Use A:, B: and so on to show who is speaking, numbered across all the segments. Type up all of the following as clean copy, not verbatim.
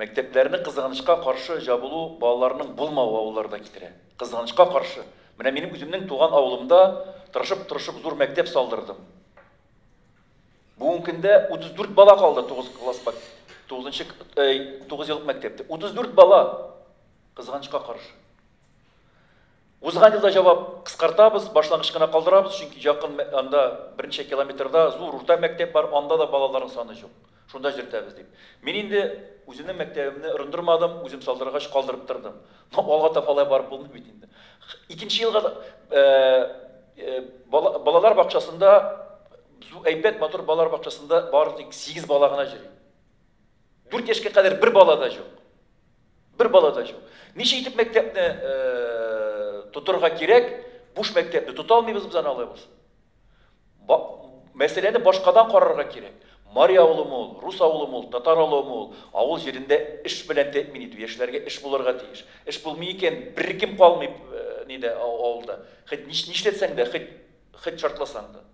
A: Мәктәпләрне, кызганычка каршы, җабылу балаларның булмавы авылларда китерә. Кызганычка каршы. Менә минем үземнең туган авылымда тырышып-тырышып зур мәктәп салдырдым. Бүгенге көндә 34 бала калды 9 класс 9 9 еллык мәктәптә. 34 бала, кызганычка каршы. Узган елда җавап кыскартабыз, башлангыч кына калдырабыз, чөнки якын анда берничә километрда зур урта мәктәп бар, анда да балаларның саны юк. Шунда йөртәбез дип. Мин инде үземнең мәктәбемне орындырмадым, үзем салдыргач калдырып тордым. Но алга таба алай барып булмый бит инде. Икенче елга балалар бакчасында, әйбәт матур балалар бакчасында бары тик 8 бала гына йөри. 4 яшькә кадәр бер бала да юк. Бер бала да юк. Ничек итеп мәктәпне тотырга кирәк? Буш мәктәпне тота алмыйбыз без аны алай булса. Мәсьәләне башкадан карарга кирәк. Мари авылымы ул, рус авылымы ул, татар авылымы ул, авыл җирендә эш белән тәэмин итү, яшьләргә эш булырга тиеш. Эш булмый икән, беркем калмый нидә авылда. Хоть нишләтсәң дә, хоть шартласаң да.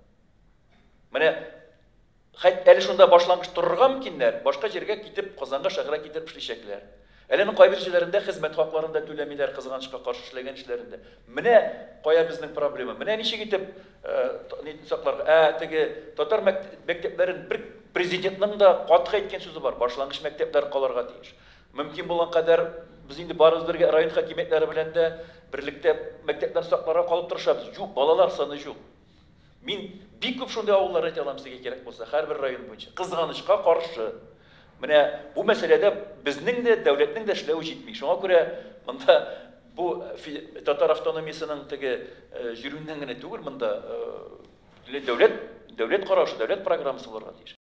A: Менә хәт әле шунда башлангыч торырга мөмкиннәр, башка җиргә китеп, Казанга, шәһәргә китеп эшләячәкләр. Әле аның кайбер җирләрендә хезмәт хакларын да түләмиләр, кызганычка каршы, эшләгән эшләрендә. Менә кая безнең проблема. Менә ничек итеп сакларга. Ә теге татар мәктәпләрен бер президентның да катгый әйткән сүзе бар. Башлангыч мәктәпләр калырга тиеш. Мөмкин булган кадәр без инде барыбыз бергә район хакимиятләре белән дә берлектә мәктәпләр сакларга калып тырышабыз. Юк, балалар саны юк. Мин бик күп шундый авыллар әйтә алам сезгә кирәк булса, һәрбер район буенча. Кызганычка каршы, менә бу мәсьәләдә безнең дә, дәүләтнең дә эшләве җитми. Шуңа күрә монда бу татар автономиясенең теге җөрүеннән генә түгел, монда дәүләт, дәүләт карашы, дәүләт программасы булырга тиеш.